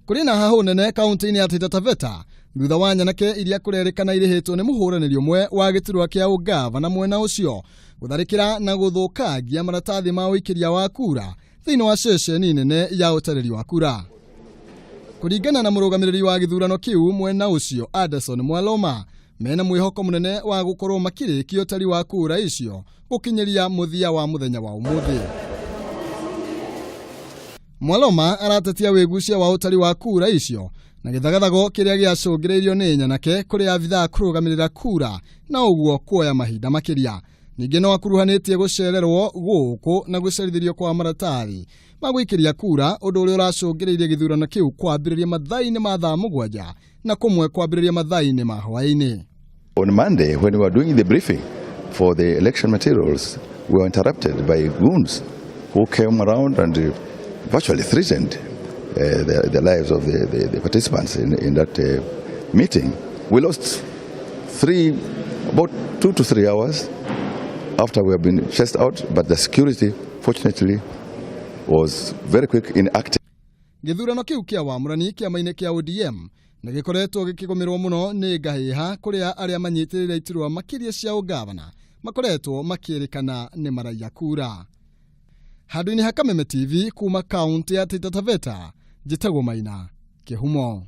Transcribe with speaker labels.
Speaker 1: Kũrĩ na hahũ nene kaunti-inĩ ya Taita Taveta thutha wa nyanake iria kũrerĩkana irĩhĩtwo nĩ mũhũranĩri ũmwe wa gĩturwa kĩa ũngavana mwena ũcio gũtharĩkĩra na gũthũkangia maratathi ma ũikĩria wa kura thĩinĩ wa ceceni nene ya ũtarĩri wa kura. Kũringana na mũrũgamĩrĩri wa gĩthurano kĩu mwena ũcio Anderson Mwaloma, mena mwĩhoko mũnene wa gũkorwo makĩrĩkia ũtari wa kura icio gũkinyĩria mũthia wa mũthenya wa ũmũthĩ. Mwaloma aratetia wĩgucia wa ũtari wa kura icio na gĩthagathago kĩrĩa gĩacũngĩrĩirio nĩ nyanake kũrĩ abithaa kũrũgamĩrĩra kura na ũguo kuoya mahinda makĩria. Ningĩ no akuruhanĩtie gũcererwo gũkũ na gũcerithĩrio kwa maratathi ma gũikĩria kura, ũndũ ũrĩa ũracũngĩrĩirie gĩthurano kĩu kwambĩrĩria mathaa-inĩ ma thaa 7 na kũmwe kwambĩrĩria mathaa-inĩ ma hwaĩ-inĩ.
Speaker 2: On Monday, when we were doing the briefing for the election materials, we were interrupted by goons who came around and virtually threatened the lives of the participants in that meeting. We lost about 2 to 3 hours after we have been chased out, but the security, fortunately, was very quick in acting.
Speaker 1: Gĩthurano kĩu kĩa wamũrani kĩama-inĩ kĩa ODM nĩ gĩkoretwo gĩkĩgũmĩrwo mũno nĩ ngahĩha kũrĩa arĩa manyitĩrĩire iturwa makĩria cia ũngavana makoretwo makĩrĩkana nĩ maraiya kura. Handũ-inĩ ha Kameme TV kuma kaunti ya Taita Taveta, njĩtagwo Maina Kĩhumo.